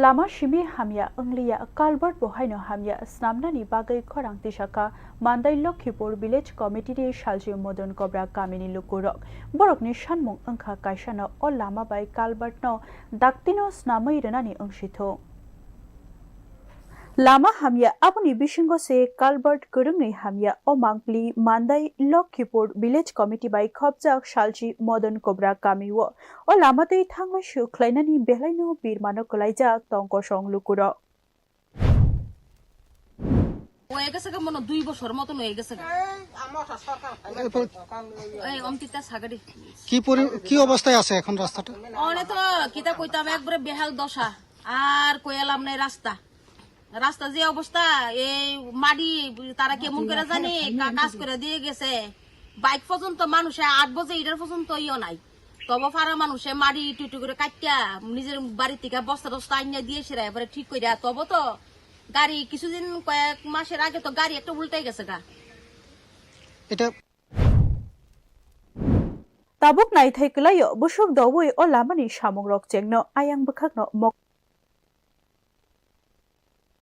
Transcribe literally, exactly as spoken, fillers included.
Lama simi hamya wngliya, culvert bo haino hamya, snamnani bagwi khorang tisakha Mandai Lokhipur Village Committee ni salchi Modon Kobra kamini lukurok. Borokni sanmung wngkha kaisano o lama bai culvert no daktino snamwi rwnani wngsithung. Lama hamya, aboni bisingo se culvert kwrwngni hamya. O mangpili Mandai Lokhipur Village Committee bai khopjak salchi Modon Kobra kamio. O lama twi thanglai suk khlainani belaino birmano kwlaijak tong kosong lukurok. হয়ে গেছে গা, মনে হয় দুই বছর মতন হয়ে গেছে গা। এরপর এই অমৃতা সাগরে। কি পরি-, কি অবস্থায় আছে এখন রাস্তাটা? অনে তো কিতা কইতাম, একবারে বেহাল দশা, আর কইলাম নাই রাস্তা। রাস্তা যে অবস্থা, এই মাটি তারা কেমন করে জানি কা-, কাজ করে দিয়ে গেছে। বাইক পর্যন্ত মানুষে আট বাজে ইটার পর্যন্ত ইয়ে নাই। তবে পাড়া মানুষে মাটি টুটু করে কাটিয়া নিজের বাড়ি থেকে বস্তা টস্তা আনিয়া দিয়ে সেরা এবারে ঠিক করে। তবে তো গাড়ি কিছুদিন কয়েক মাসের আগে তো গাড়ি একটা উল্টাই গেছে গা। এটা Tabuk naithai kwlaio, busuk doui o lamani samungrok chengno ayang bwkhakno mok.